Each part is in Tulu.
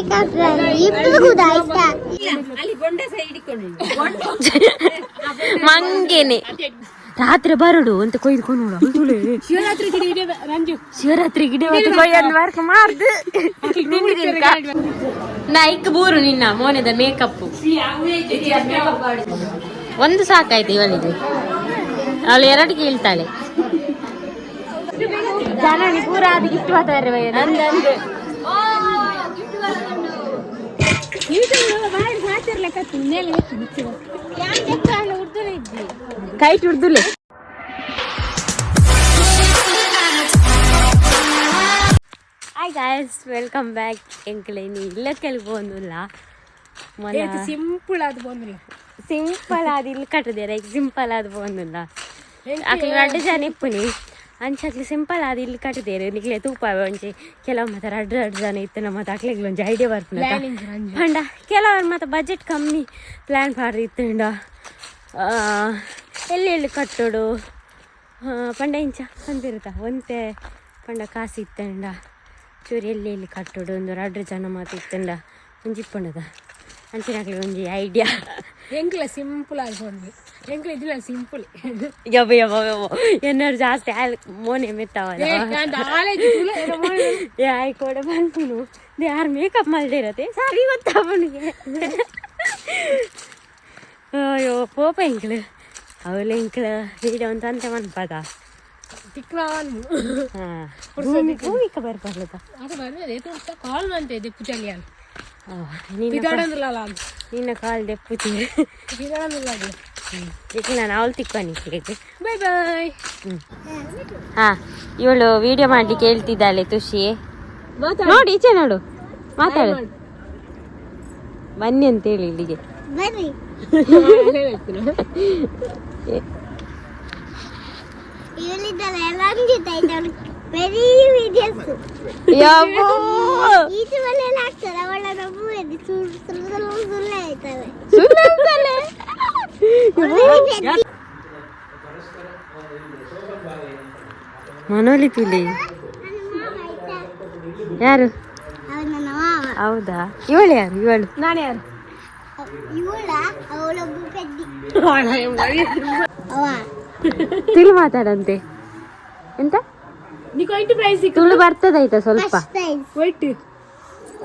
ಮೇಕಪ್ ಇಬ್ರು ಕೂಡ ಆಯ್ತಾ? ಮಂಗೇನೆ ರಾತ್ರಿ ಬರಡು ಅಂತ ಕೊಯ್ದುಕೊಂಡು ನೋಡು. ಶಿವರಾತ್ರಿ ಗಿಡ ರಂಜು. ಶಿವರಾತ್ರಿ ಗಿಡ ಕೊಯ್ಯನ್ ವರ್ಕ್ ಮಾರ್ದು ನಾ ಇಕ್ ಬೂರು ನಿನ್ನ ಮೋನೆದ ಮೇಕಪ್ ಒಂದು ಸಾಕಾಯ್ತು ಇವಳಿಗೆ. ಅವಳು ಎರಡು ಕೇಳ್ತಾಳೆ. ಜನನಿ ಪೂರ ಅದು ಗಿಫ್ಟ್ ಮಾತಾರೆ. ಕೈಟ್ ಉರ್ದುಲೆ. Hi guys, welcome back. ಎಂಕ್ಲೆ ನೀ ಇಲ್ಲ ಕೆಲ್ಬೋಂದುಲ್ಲ. ಸಿಂಪಲ್ ಅದು ಬಂದಿಲ್ಲ. ಸಿಂಪಲ್ ಆದ್ ಇಲ್ಲಿ ಕಟ್ಟದೆ, ಸಿಂಪಲ್ ಆದ್ ಪೋಂದುಲ್ಲ. ಅಕ್ಲು ರಡ್ಡ್ ಜನ ಇಪ್ಪುನಿ ಅಂಚ ಅಕ್ಲು ಸಿಂಪಲ್ ಆದ್ ಇಲ್ಲಿ ಕಟ್ಟದೇರು. ನಿಕ್ಲೆ ತೂಪ ಒಂಜಿ ಕೆಲವು ಮತ್ತೆ ರಡ್ಡ್ ರಡ್ಡ್ ಜನ ಇತ್ತು ನಮ್ಮ ಮತ್ತೆ ಅಕ್ಲೆಗ್ ಒಂಜಿ ಐಡಿಯಾ ಬರ್ಪುನ. ಪಂಡ ಕೆಲವರು ಮತ್ತೆ ಬಜೆಟ್ ಕಮ್ಮಿ ಪ್ಲ್ಯಾನ್ ಪಾಡ್ದು ಇತ್ತುಂಡ ಎಲ್ಲಿ ಎಲ್ಲಿ ಕಟ್ಟೋಡು ಪಂಡ ಇಂಚ ಪಂದಿರುತ್ತ ಒಂತೆ ಪಂಡ ಕಾಸು ಇತ್ತಂಡ ಚೂರು ಎಲ್ಲಿ ಎಲ್ಲಿ ಕಟ್ಟೋಡು ಒಂದು ರಡ್ಡ್ ಜನ ಮಾತು ಇತ್ತಂಡ ಒಂಜಿ ಇಪ್ಪುಂಡದ ಅಂಚಿನ ಅಕ್ಲೆಗ್ ಒಂಜಿ ಐಡಿಯಾ. ಎಂಕ್ಲ ಸಿಂಪಲ್ ಆಗಿ ಬಂದ್ವಿ. ಎಂಕ್ಲ ಇದಿಲ್ಲ ಸಿಂಪಲ್. ಯಬ್ಬ ಯಬ್ಬ ಯಬ್ಬ, ಎನ್ನರು ಜಾಸ್ತಿ ಆಲ್ ಮೋನೆ ಮೆತ್ತವಲ್ಲ. ಏ ಆಯ್ ಕೂಡ ಪನ್ಪುನು ಯಾರು ಮೇಕಪ್ ಮಲ್ದಿರತ್ತೆ ಸರಿ ಗೊತ್ತಾಪುನಿಗೆ. ಅಯ್ಯೋ ಪೋಪ ಎಂಕ್ಲು ಅವಳು ಎಂಕ್ಲು ವೀಡಿಯೋ ಅಂತ ಅಂತ ಮನ್ಪದ. ಹಾಂ, ಭೂಮಿ ಭೂಮಿಕ ಬರ್ಪರ್ಲದ. ಅದು ಬಂದ್ರೆ ಕಾಲ್ ಮಂತೆ ಇದೆ ಪುಚಲಿಯಾನ್. ನಿನ್ನ ನಿನ್ನ ಕಾಲ್ ದೆಪ್ಪುತ್ತೀನಿ. ಈಗ ನಾನು ಅವಳು ತಿಕ್ಕಾನಿ. Boy boy. ಹಾ, ಇವಳು ವಿಡಿಯೋ ಮಾಡ್ಲಿಕ್ಕೆ ಹೇಳ್ತಿದ್ದಾಳೆ ತುಷಿ. ನೋಡಿ, ಈಚೆ ನೋಡು, ಮಾತಾಡು. ಬನ್ನಿ ಅಂತ ಹೇಳಿ ಇಲ್ಲಿಗೆ. ಬರ್ರಿ. ಇವಳಿದ್ದಲ್ಲ ರಂಜಿತ ಆಯ್ತು, ವೆರಿ ವಿಡಿಯೋಸ್. ಯಬ್ಬೋ. ಈಚೆ ಮನೆಯಲ್ಲಿ ಹಾಕ್ತಾರೆ ಅವಳ ನಮ್ಮಲ್ಲಿ. ಸುಳ್ಳು ಸುಳ್ಳು ಸುಳ್ಳು ಆಯ್ತಾಳೆ. ಸುಳ್ಳು ಹೇಳ್ತಾಳೆ. ಮನೋಲಿ ತುಲಿ ಯಾರು? ಅವನ ಮಾವ. ಹೌದಾ? ಇವಳು ಯಾರು ಇವಳು? ನಾನು ಯಾರು? ಇವಳ ಅವಳೊಬ್ಬ ಪೆದ್ದಿ ಅವ. ತುಳು ಮಾತಾಡಂತೆ ಎಂತ? ನೀ ವೈಟ್ ಪ್ರೈಸ್. ತುಳು ಬರ್ತದಾಯ್ತಾ ಸ್ವಲ್ಪ? First prize. ವೈಟ್.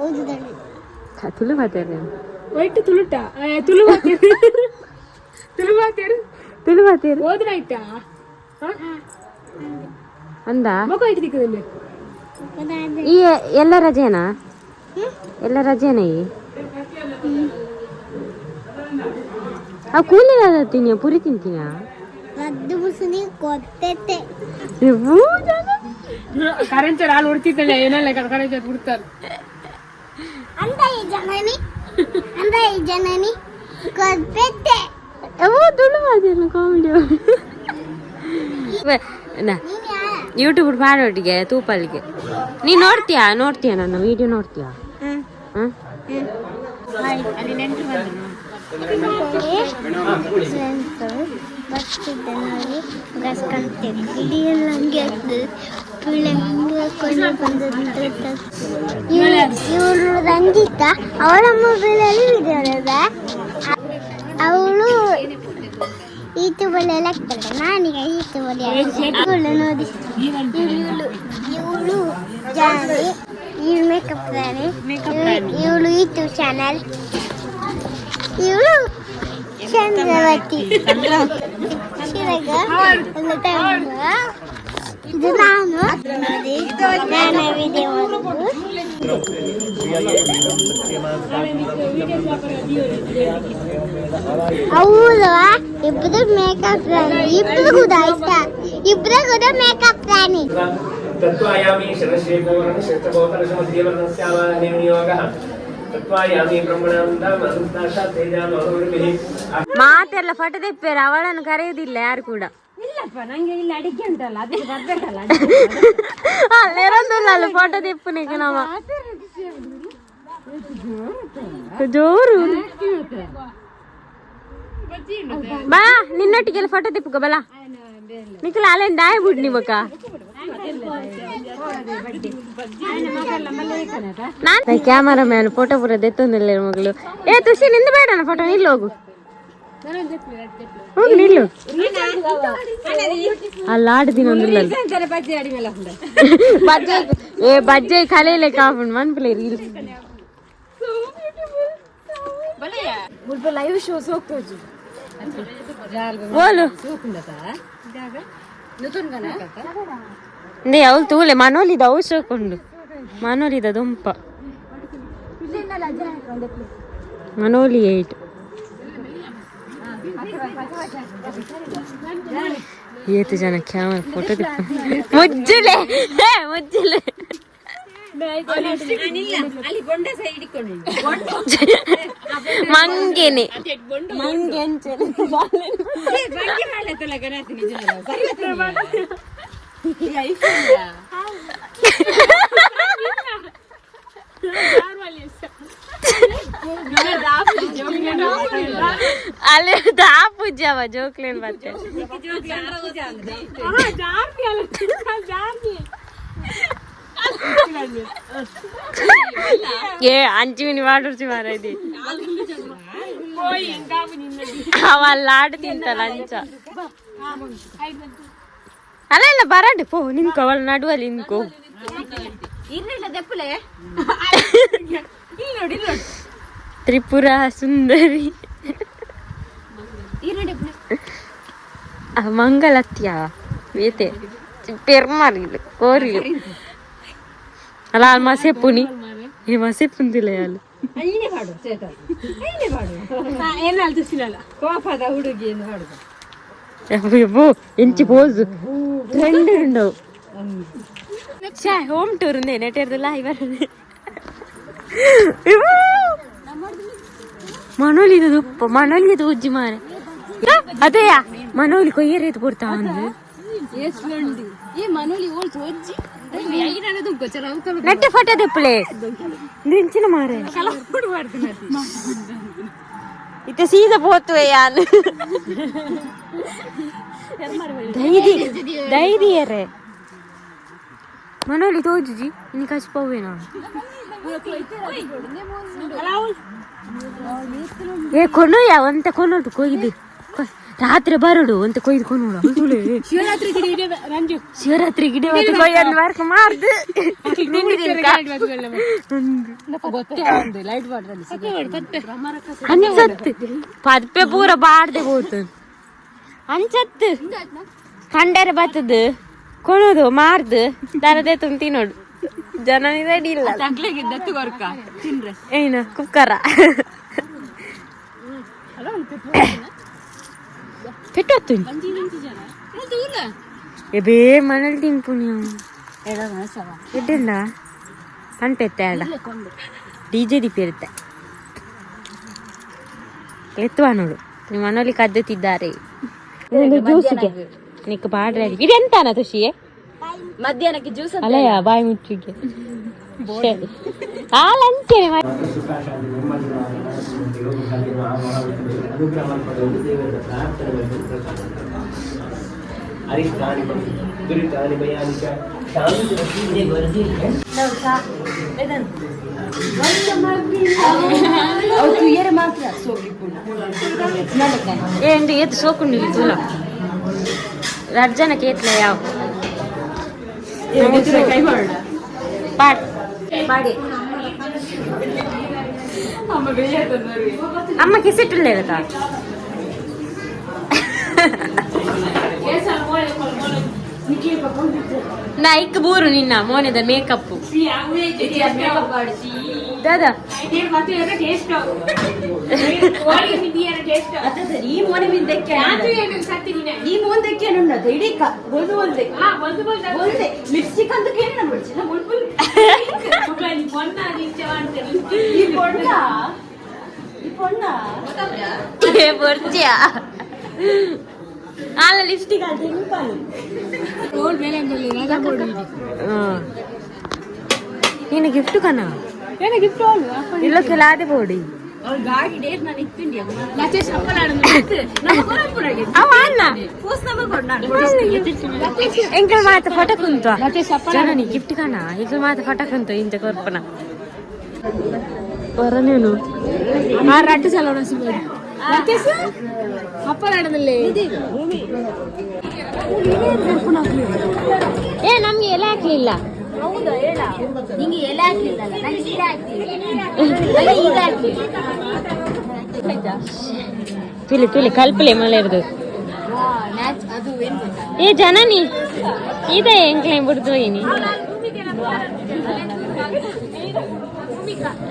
ಓದುದಳು. ತುಳು ಮಾತಾಡ. ವೈಟ್ ತುಳುಟ ತುಳು ಮಾತೇರು, ತುಳು ಮಾತೇರು. ತುಳು ಮಾತಾಡ. ಓದ್ರ ಆಯ್ತಾ? ಅಂದ. ಮಗು ಐಟ್ ದಿಕ್ಕದಲ್ಲಿ. ಈ ಎಲ್ಲ ರಜೆನಾ? ಎಲ್ಲ ರಜೆನಾ? ಈ ಆ ಕೂಲಿ ತಿನ್ನಿ ಪುರಿ ತಿಂತೀನಾ? ರದ್ದು ಮುಸುನಿ ಕೊಟ್ಟೆ. ಕರೆಂಚರ್ ಹಾಲು ಉಡ್ತಿದ್ದಾಳೆ ಏನಲ್ಲ, ಕರೆಂಚರ್ ಬಿಡ್ತಾರೆ. ಅಂದ ಈ ಜನನಿ, ಅಂದ ಈ ಜನನಿ ಕೊಟ್ಟೆ. ತುಳು ಮಾತಾಡ ಕಾಮಿಡಿ. ನೀನು ಯಾರ? ಯೂಟ್ಯೂಬ್ ಮಾಡೋಟಿಗೆ ತೂಪಲ್ಗೆ. ನೀ ನೋಡ್ತೀಯಾ? ನೋಡ್ತೀಯಾ? ನನ್ನ ವಿಡಿಯೋ ನೋಡ್ತೀಯಾ? ಹ್ಮ್. ಹ್ಮ್. ಬರ್ತಿದ್ದೆ ನೋಡಿ ಗ್ಯಾಸ್ ಕಾಣ್ತಿದೆ. ಇಡೀ ಎಲ್ಲ ಹಂಗೆ ಆಗ್ತದೆ. ಪಿಳ್ಳೆ ಹಂಗೆ ಕೊಂಡು ಬಂದದ್ದು. ಇವಳು ರಂಜಿತಾ, ಅವಳ ಮೊಬೈಲಲ್ಲಿ ವಿಡಿಯೋ. ಅವಳು ಯೂಟ್ಯೂಬಲ್ಲೆಲ್ಲ ಹಾಕ್ತಾಳೆ. ನಾನೀಗ ಯೂಟ್ಯೂಬಲ್ಲಿ. ಇವಳು ನೋಡಿ, ಇವಳು ಇವಳು ಜಾನಿ, ಇವಳು ಮೇಕಪ್ ರಾಣಿ. ಇವಳು ಯೂಟ್ಯೂಬ್ ಚಾನಲ್. ಇವಳು ಚಂದ್ರವತಿ ಶಿವಗ ಎಲ್ಲ ತಮ್ಮ. ಇದು ನಾನು ನೋಡಿ, ನಾನು ವಿಡಿಯೋ ಮಾಡೋದು. ಹೌದಾ? ಇಬ್ಬರು ಮೇಕಪ್ ರಾಣಿ, ಇಬ್ಬರು ಕೂಡ ಆಯ್ತಾ? ಇಬ್ಬರು ಕೂಡ ಮೇಕಪ್ ರಾಣಿ. ತತ್ವಾಯಾಮಿ ಶರಶ್ರೀಗೋವರ್ಣ ಶ್ರೇಷ್ಠಗೋತರಶಮಧ್ಯവർಣಸ್ಯಾವಾಹನೆ ವಿನಿಯೋಗಃ ತತ್ವಾಯಾಮಿ ಬ್ರಹ್ಮಣಾಂದ ತೇಜಾಮಹೋರ್ಭಿಃ. ಮಾತೆಲ್ಲ ಫೋಟೋ ತೆಪ್ಪೇರು, ಅವಳನ್ನು ಕರೆಯುವುದಿಲ್ಲ ಯಾರು ಕೂಡ. ಇಲ್ಲಪ್ಪ, ನಂಗೆ ಇಲ್ಲಿ ಅಡಿಗೆ ಉಂಟಲ್ಲ, ಅದಕ್ಕೆ ಬರ್ಬೇಕಲ್ಲ. ಅಲ್ಲೇರೊಂದುಲ್ಲ, ಅಲ್ಲಿ ಫೋಟೋ ತೆಪ್ಪುನಿಗೆ ನಮ್ಮ ಜೋರು. ಬಾ, ನಿನ್ನೊಟ್ಟಿಗೆಲ್ಲ ಫೋಟೋ ತಿಪ್ಪುಕ ಬಲ. ನಿಖಲ ಅಲ್ಲೇನ್ ದಾಯ ಬಿಡ್ ನಿಮಕ. ಕ್ಯಾಮರಾ ಮ್ಯಾನ್ ಫೋಟೋ ಪೂರ ದೆತ್ತೊಂದಿಲ್ಲ ಮಗಳು. ಏ ತುಷಿ, ನಿಂದು ಬೇಡ ಫೋಟೋ, ನಿಲ್ಲು, ಹೋಗು ಹೋಗು, ನಿಲ್ಲು. ಅಲ್ಲ ಆಡ್ದಿನ ಒಂದಿಲ್ಲ ಬಜ್ಜೆ. ಏ ಬಜ್ಜೆ ಕಲೆಯಲೆ ಕಾಪುಂಡು ಮನ್ಪುಲೆ ರೀಲ್ಸ್. ಲೈವ್ ಶೋ ಸೋಕ್ತೋಜು. ಬೋಲು ನೇ ಅವಳು ತೂಲೆ ಮನೋಲಿದ ಅವು ಶೋಕುಂಡು. ಮನೋಲಿದ ದುಂಪ ಮನೋಲಿ ಏಟ್ ಏತು ಜನ ಕ್ಯಾಮರಾ ಫೋಟೋ ಮುಜ್ಜುಲೆ ಮುಜ್ಜುಲೆ. ಮಂಗೆನೆ ಮಂಗೆ. ಅಲ್ಲಿ ದಾಪುಜ್ಜವ ಜೋಕ್ಲೇನ್ ಬತ್ತೆ. ಏ ಅಂಚಿವಿನಿ ಮಾಡುರ್ಚಿ ಮಾರೈದಿ ಅವ ಆಡು ತಿಂತಲ್ಲ ಅಂಚ. ಅಲ್ಲ ಇಲ್ಲ ಬರಡಿ ಪೋ ನಿನ್ಕೋ, ಅವಳ ನಡುವಲ್ಲಿ ನಿನ್ಕೋ. ತ್ರಿಪುರ ಸುಂದರಿ ಮಂಗಳತ್ಯ ಬೇತೆ ಪೆರ್ಮಾರಿಲು ಕೋರಿಲು ಅಲ್ಲ ಅಲ್ಲಿ ಮಸೆಪ್ಪುನಿ. ಈ ಮಸೆಪ್ಪುಂದಿಲ್ಲ ಅಲ್ಲಿ. ಎಂಚಿ ಪೋಸ್ ಟ್ರೆಂಡ್ ಉಂಡವು. ಹೋಮ್ ಟೂರ್ ಉಂದೆ ನೆಟೆರ್ದಲ್ಲ ಇವರ ಮನೋಲಿದ ಉಪ್ಪ ಮನೋಲಿದ ಉಜ್ಜಿ ಮಾರೆ. ಅದೇಯಾ ಮನೋಲಿ ಕೊಯ್ಯರೇತು ಕೊಡ್ತಾ ಒಂದು ನೆಟ್ಟೆ ಫೋಟೋ ದೆಪ್ಪಲೆ ನಿಂಚಿನ ಮಾರೆ. ಇತ್ತೆ ಸೀದಾ ಪೋತುವೆ ಯಾನ್. ದೈದಿ ದೈದಿಯರೆ ಮನೋಲಿ ತೋಜುಜಿ ಇನಿ ಕಚ್ ಪವ್ವೇನಾ. ಏ ಕೊನೋಯ ಒಂತೆ ಕೊನೋಡು ಕೊಯ್ದು ರಾತ್ರಿ ಬರೋಡು ಅಂತ ಕೊಯ್ದು ಕೊನೋಡು. ಶಿವರಾತ್ರಿ ರಂಜು. ಶಿವರಾತ್ರಿ ಗಿಡ ಕೊಯ್ಯಂದು ವರ್ಕ್ ಮಾರ್ದು. ಅಂಚತ್ತು ಪದ್ಪೆ ಪೂರ ಬಾಡ್ದೆ ಪೋತು. ಅಂಚತ್ತು ಕಂಡರೆ ಬತ್ತದು ಕೊನೋದು ಮಾರ್ದು ದರದೆ ತುಂತಿ ನೋಡು. ಜನ ರೆಡಿ ಇಲ್ಲ. ಏನ ಕುಕ್ಕರ ಪೆಟ್ಟೊತ್ತು ಎಬೇ ಮನೇಲಿ ತಿನ್ಪುನಿ ಎಡ್ಡೆಂಡ ಪಂಪೆತ್ತೆ ಅಡ ಡಿಜೆ ದಿಪ್ಪಿ ಇರುತ್ತೆ ಎತ್ತುವ ನೋಡು. ನಿಮ್ಮ ಮನೇಲಿ ಕದ್ದುತ್ತಿದ್ದಾರೆ ಜ್ಯೂಸ್ಗೆ ನಿಕ್ ಪಾಡ್ರೆ. ಇದೆಂತಾನ ತುಷಿಯೇ? ಮಧ್ಯಾಹ್ನಕ್ಕೆ ಜ್ಯೂಸ್. ಅಲ್ಲಯ್ಯ ಬಾಯಿ ಮುಚ್ಚಿಗೆ ಆ ಲಂಚೇನೆ. ಅರಿಷ್ಟಾನಿ ದುರಿತಾನಿ ಭಯಾನಿ ಚ ಶಾಂತಿ. ఏంటి ఏది సోకుండి తూల రజ్జన కేట్లే ಯಾವ ಪಾಡ್ ಪಾಡಿ. ಅಮ್ಮ ಕಿಸಿಟ್ಟಿಲ್ಲ. ನಾ ಇಕ್ ಬೂರು ನಿನ್ನ ಮೋನೆದ ಮೇಕಪ್ ದಾದಾ. ಈ ಮೋನೆ ಈ ಮೋನ್ ದೆಕ್ಕೆ ಇಡೀ ಬೊಲ್ದು ಬೊಲ್ದೆ ಬೊಲ್ದೆ ಲಿಪ್ಸ್ಟಿಕ್ ಅಂತ ಕೇಳಿ ಬುಲ್ಬುಲ್. ಈ ಪೊಣ್ಣ ಈ ಪೊಣ್ಣ. ಏ ಬೊರ್ಚಿಯಾ ಅಲ್ಲ ಲಿಪ್ಸ್ಟಿಕ್ ಅದು ನೀನು ಗಿಫ್ಟ್ ಕಣ. ಗಿಫ್ಟ್. ಇಲ್ಲ ಕೆಲಾದೆ ಬೋಡಿ. ಎಂಕಲ್ ಮಾತ ಫೋಟೋ ಕುಂತ ಜನನಿ ಗಿಫ್ಟ್ ಕಾಣ ಎಂಕಲ್ ಮಾತ ಫೋಟೋ ಕುಂತ ಇಂಚ ಕೊರ್ಪನ ಬರನೇನು. ಆ ರಡ್ಡು ಸಲ ಅಪ್ಪಲಾಡದಲ್ಲಿ. ಏ, ನಮ್ಗೆ ಎಲೆ ಹಾಕ್ಲಿಲ್ಲ. ನಿಂಗೆ ಎಲೆ ಹಾಕ್ಲಿಲ್ಲ, ನಂಗೆ ಸೀರೆ ಹಾಕ್ಲಿಲ್ಲ, ನನಗೆ ಈಗ ಹಾಕ್ಲಿಲ್ಲ. ತುಲಿ ತುಲಿ ಕಲ್ಪಲೆ ಮಳೆ ಇರೋದು. ಅದು ಏನ್ ಗೊತ್ತಾ? ಏ ಜನನಿ, ಇದೆ ಎಂಕ್ಲೆ ಬಿಡ್ದು ಹೋಗಿನಿ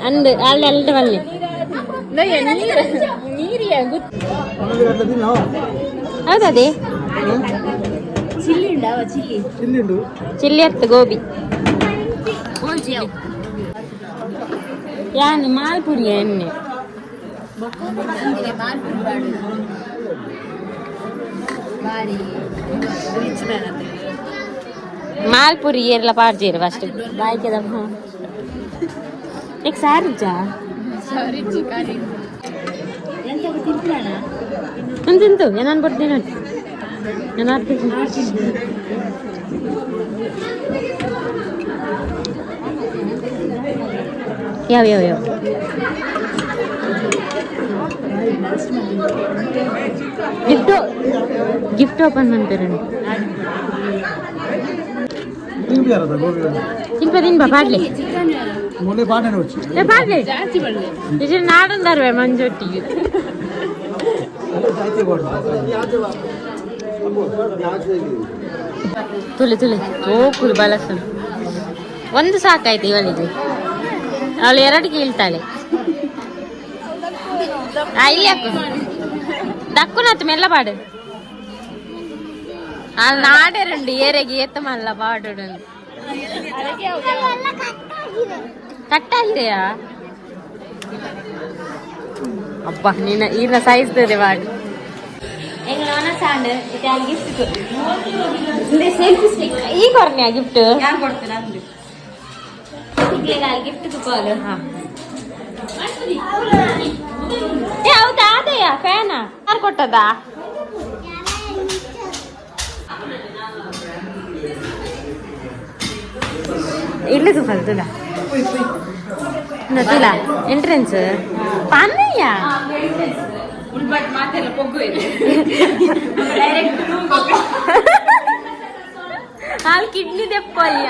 ಅಂದ್ ಅಲ್ಲಿ ಅಲ್ಲಿ ಅಲ್ಲಿ. ಹೌದದೇ. ಚಿಲ್ಲಿ ಉಂಡಾ? ಚಿಲ್ಲಿ. ಚಿಲ್ಲಿ ಅತ್ತು ಗೋಬಿ ಯಾನ್ ಮಾಲ್ಪುರಿ ಎಣ್ಣೆ. ಬಾರಿ. ಮಾಲ್ಪುರಿ ಏರ್ಲ ಪಾಡ್ಜೇರು ಫಸ್ಟ್ ಬಾಯ್ಕೆದ. ಈಗ ಸಾರಿಜ್ಜಾ? ಎಂತ ತಿಂತೀರಣ್ಣ? ಒಂದು ತಿಂತು ಏನಾನು ಬರ್ತೀನಿ ನಾನು. ಯಾವ ಯಾವ ಯಾವ ಗಿಫ್ಟ್ ಗಿಫ್ಟ್ ಓಪನ್ ಮಾಡ್ತಾರೆ. ತಿನ್ಪ ತಿನ್ಪ ಪಾಡ್ಲೆ. ಏ ಪಾಡ್ಲೆ, ಇದು ನಾಡೊಂದರ್ವೆ ಮಂಜೊಟ್ಟಿಗೆ. ತುಳಿ ತುಳಿ ಓಕುಲು ಬಲಸನ್. ಒಂದು ಸಾಕಾಯ್ತು ಇವಳಿಗೆ, ಅವಳು ಎರಡು ಕೀಳ್ತಾಳೆ. ಆ, ಇಲ್ಲಿ ಹಾಕು. ದಕ್ಕುನತ್ತು ಮೆಲ್ಲ ಪಾಡು. ಆ ನಾಡೆರಂಡು ಏರೆಗೆ ಏತ ಮಲ್ಲ ಪಾಡು. ಎಲ್ಲ ಕಟ್ಟಾಗಿದೆ. ಕಟ್ಟಾಗಿದೆಯಾ? ಅಬ್ಬಾ, ನಿನ್ನ ಈರ್ನ ಸೈಜ್ತದೆ ಬಾಡು. ಗಿಫ್ಟ್ ಸೆಲ್ಫಿ ಸ್ಟಿಕ್ ಈ ಕೊರ್ನ್ಯಾ ಗಿಫ್ಟ್. ಯಾರು ಕೊಡ್ತೇನೆ ಅಂದು? ಗಿಫ್ಟ್ ತುಪ್ಪಾಲು. ಏ ಹೌದಾ? ಅದೇಯ ಫ್ಯಾನ ಯಾರು ಕೊಟ್ಟದಾ? ಇಲ್ಲಿ ತುಪ್ಪಲ್ ತುಲ ತುಲ ಎಂಟ್ರೆನ್ಸ್ ಪನ್ನಯ್ಯ. ಉಳ್ಬಟ್ ಮಾತೆಲ್ಲ ಪೊಗ್ಗು ಇದೆ ಡೈರೆಕ್ಟ್. ಅಲ್ಲಿ ಕಿಡ್ನಿ ದೆಪ್ಪಯ್ಯ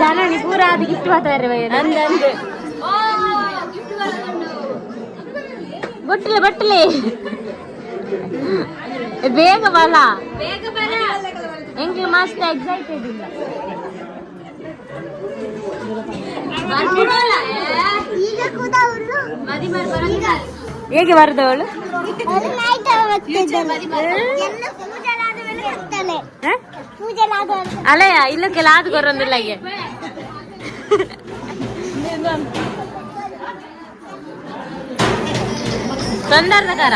ಜನನಿ ಪೂರ ಅದು ಗಿಫ್ಟ್ ಮಾತಾಡ್ರೆ. ಅಂದಂದು ಬಟ್ಟಲೆ ಬಟ್ಟಲೆ ಬೇಗ ಬಲ. ಎಂಕ್ಲು ಮಸ್ತ್ ಎಕ್ಸೈಟೆಡ್ ಇಲ್ಲ. ಈಗ ಕೂಡ ಅವಳು ಹೇಗೆ ಬರದವಳು? ಅವಳು ನೈಟ್ ಬರ್ತಿದ್ದಾಳೆ. ಎಲ್ಲ ಪೂಜೆ ಆದ ಮೇಲೆ ಬರ್ತಾಳೆ. ಪೂಜೆ ಆದ ಮೇಲೆ. ಅಲ್ಲಯ್ಯ, ಇಲ್ಲಕ್ಕೆಲ್ಲ ಆದು ಕೊರೊಂದಿಲ್ಲ. ತೊಂದರ್ದಕಾರ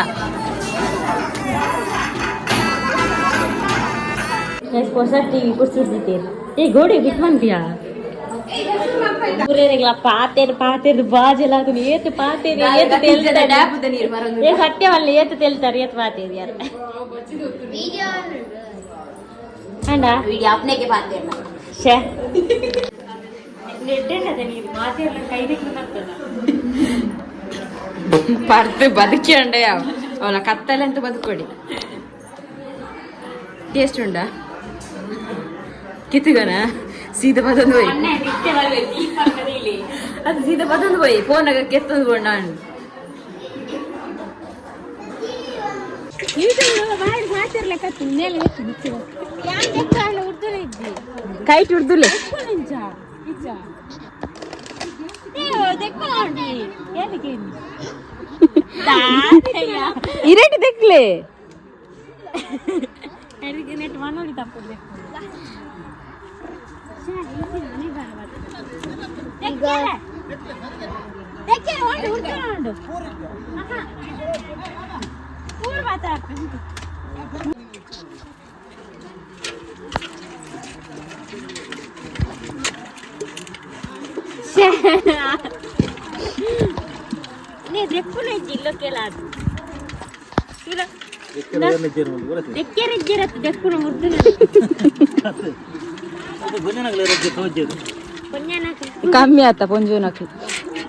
ಹೊಸ ಟಿವಿ ಕುರ್ಸಿರ್ತಿದ್ದೀರಿ. ಏ ಗೋಡೆ ಬಿಟ್ಟು ಬಂತೀಯಾ? ಪಾತೇರು ಪಾತೇರು ಬಾಜೆಲ್ಲ ಅದನ್ನ ಏತು ಪಾತೇರು ಏತು ತೆಲ್ತಾರೆ. ಡ್ಯಾಪುದ ನೀರು ಬರೋದು. ಏ ಸತ್ಯವಲ್ಲ, ಏತು ತೆಲ್ತಾರೆ, ಏತು ಪಾತೇರು ಯಾರು ಅಂಡ. ವಿಡಿಯೋ ಅಪ್ನೆಗೆ ಪಾತೇರ್ನ. ಶೇ ನೀರು ಮಾತೇರ್ನ ಕೈ. ಪರ್ದು ಬದುಕಿ ಉಂಡೆ ಅವಳ ಕತ್ತಲೆ ಅಂತ ಬದುಕೊಡಿ. ಟೇಸ್ಟ್ ಉಂಡಾ? ಕಿತ್ತುಗನ ಸೀದಾ ಬದೊಂದು ಹೋಯ್. ಅದು ಸೀದಾ ಬದೊಂದು ಹೋಯ್ ಫೋನಾಗ ಕೆತ್ತೊಂದು ಬೋಂಡ ನಾನು. ಕೈಟ್ ಉರ್ದುಲೆ. ಇರೇಟ್ ದೆಕ್ಲೆ. ನೆಟ್ ಮನೋಡಿ ತಪ್ಪು. ದೆಪ್ಪುನ ಇಜ್ಜಿ ಇಲ್ಲೊಕ್ಕೆಲ್ಲ ಅದು ದೆಕ್ಕೆರೆ ದೆಪ್ಪುನ ಮುರ್ದು. ಪೊಂಜನಕ್ಲು. ಕಮ್ಮಿ ಆತ ಪೊಂಜುನಕ್ಲು.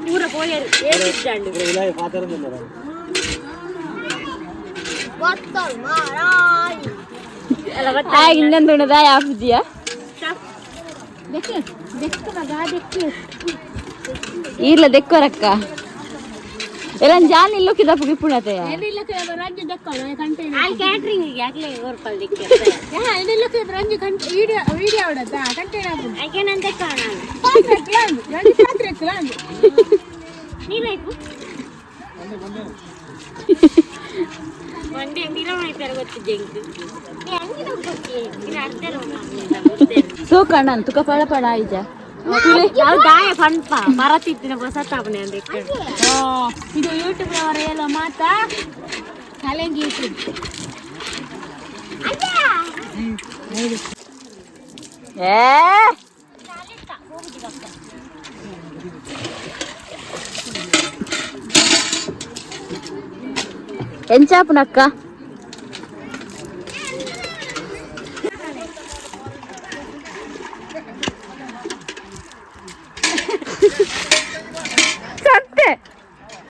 ಪೂರ ಪೋಯರು ಏತಿದ್ದಾಂಡು. ಅಲ್ಲ. ಇನ್ನೊಂದು ಉಣದ ಆಫ್ಜಿಯ. ಈರ್ಲ ದೆಕ್ಕೋರಕ್ಕ ಎಲ್ಲ ಜಾನ್ ಇಲ್ಲೊಕ್ಕಿದ ಪುಗಿಪುಣತೆಯ. ಅಲ್ಲಿ ಕ್ಯಾಟ್ರಿಂಗ್ ಯಾಕ್ಲೆ ಓರ್ಪಲ್ ದಿಕ್ಕೆ. ಆಕೆ ನಂದೆ ಕಾಣ. ನೀನಾಯ್ತು ಒಂದೇ ಪಿರ ಗೊತ್ತಿದ್ದೆ ಅಂಗಿನ ಗೊತ್ತಿ ಅರ್ಧ. ಸೋಕಣ್ಣ ತುಕ ಪಳ ಪಳ ಆಯ್ಜ. ನಾವು ದಾಯ ಪನ್ಪ ಮರತಿತ್ತಿನ ಹೊಸತಾಪನೆ ಅಂತ. ಇದು ಯೂಟ್ಯೂಬ್ ಅವರ ಎಲ್ಲ ಮಾತಾ ಕಲೆಂಗಿ ಯೂಟ್ಯೂಬ್. ಏ ಎಂಚಾಪುನಕ್ಕ.